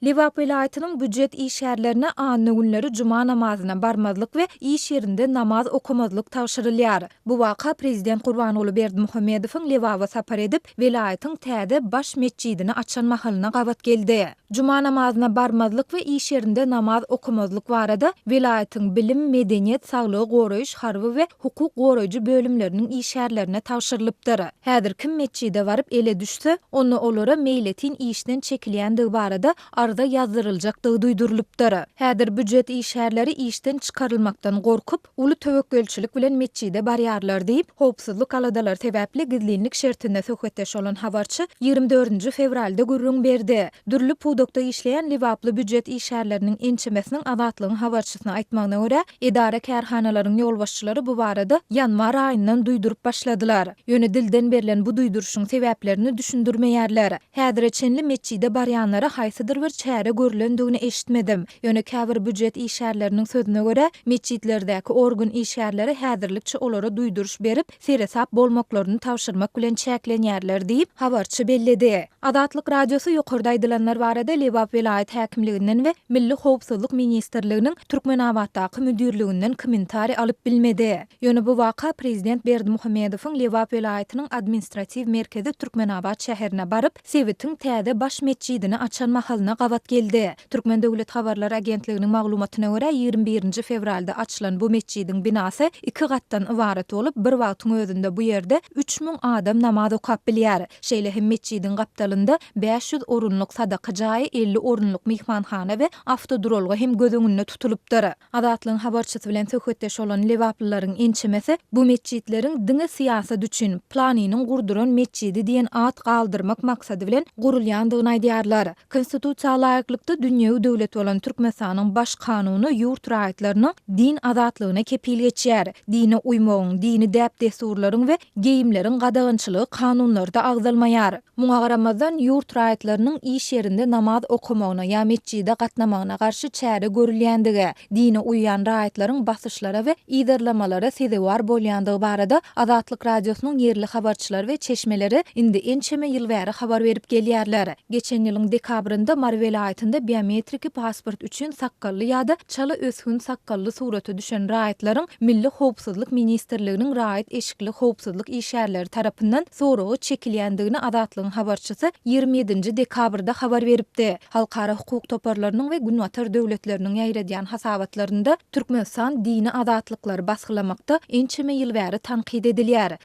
Lebap welaýatynyň býujet işgärlerine anna günleri juma namazyna barmazlyk we iş ýerinde namaz okamazlyk tabşyrylýar. Bu waka prezident Gurbanguly Berdimuhamedowyň Lebaba sapar edip, welaýatyň täze baş metjidini açan mahalyna gabat geldi. Juma namazyna barmazlyk we iş ýerinde namaz okamazlyk barada welaýatyň bilim, medeniýet, saglygy goraýyş, harby we hukuk goraýjy bölümleriniň işgärlerine tabşyrylypdyr. Häzir kim metjide baryp ele düşse, onda olara meýletin işden çekilýändigi barada arza ýazdyryljakdygy duýdurylypdyr. Häzir býujet işgärleri işden çykarylmakdan gorkup, uly töwekgelçilik bilen metjide barýarlar diýip, howpsuzlyk aladalary sebäpli gizlinlik şertinde söhbetdeş bolan habarçy 24-nji fewralda gürrüň berdi. Dürli pudakda işleýän lebaply býujet işgärleriniň ençemesiniň Azatlygyň habarçysyna aýtmagyna görä, edara-kärhanalaryň ýolbaşçylary bu barada ýanwar aýyndan duýduryp başladylar. Ýöne dilden berlen bu duýduryşyň sebäplerini düşündirmeýärler. Häzire çenli metjide barýanlara haýsydyr bir çäre görlendigini eşitmedim. Ýöne käbir býujet işgärleriniň sözüne görä, metjitlerdäki organ işgärleri häzirlikçe olara duýduryş berip, seresap bolmaklaryny tabşyrmak bilen çäklenýärler diýip, habarçy belledi. Azatlyk Radiosy ýokarda aýdylanlar barada Lebap welaýat häkimliginden we Milli howpsuzlyk ministrliginiň Türkmenabatdaky müdirliginden kommentariý alyp bilmedi. Ýöne bu waka prezident Berdimuhamedowyň Lebap welaýatynyň administratiw merkezi Türkmenabat şäherine baryp, sebitiň täze baş metjidini açan mahalyna gabat geldi. Türkmen döwlet habarlar agentliginiň maglumatyna görä, 21-nji fewralda açylan bu metjidiň binasy iki gatdan ybarat bolup, bir wagtyň özünde bu ýerde 3000 adam namaz okap bilýär. Şeýle hem metjidiň gapdalynda 500 orunlyk sadaka jaýy, 50 orunlyk myhmanhana we awtoduralga hem göz öňünde tutulypdyr. Azatlygyň habarçysy bilen söhbetdeş bolan lebaplylaryň ençemesi bu metjitleriň diňe syýasat üçin, Planynyň gurduran metjidi diýen at galdyrmak maksady bilen gurulýandygyny aýdýarlar. Konstitusiýa laýyklykda dünýewi döwlet bolan Türkmenistanyň Baş kanuny ýurt raýatlarynyň din azatlygyna kepil geçýär. Dine uýmagyň, dini däp-dessurlaryň we geýimleriň gadagançylygy kanunlarda agzalmaýar. Muňa garamazdan, ýurt raýatlarynyň iş ýerinde namaz okamagyna ýa metjide gatnamagyna garşy çäre görülýändigi, dine uýýan raýatlaryň basyşlara we yzarlamalara sezewar bolýandygy barada Azatlyk Radiosynyň ýerli habarçylary we çeşmeleri indi ençeme ýyl bäri habar berip gelýärler. Geçen ýylyň dekabrynda Mary welaýatynda biometriki pasport üçin sakgally ýa-da çala ösgün sakgally surata düşen raýatlaryň Milli howpsuzlyk ministrliginiň raýat eşikli howpsuzlyk işgärleri tarapyndan soraga çekilýändigini Azatlygyň habarçysy 27-nji dekabrda habar beripdi. Halkara hukuk toparlarynyň we Günbatar döwletleriniň ýaýradýan hasabatlarynda Türkmenistan dini azatlyklary basgylamakda ençeme ýyl bäri tankyt edilýär.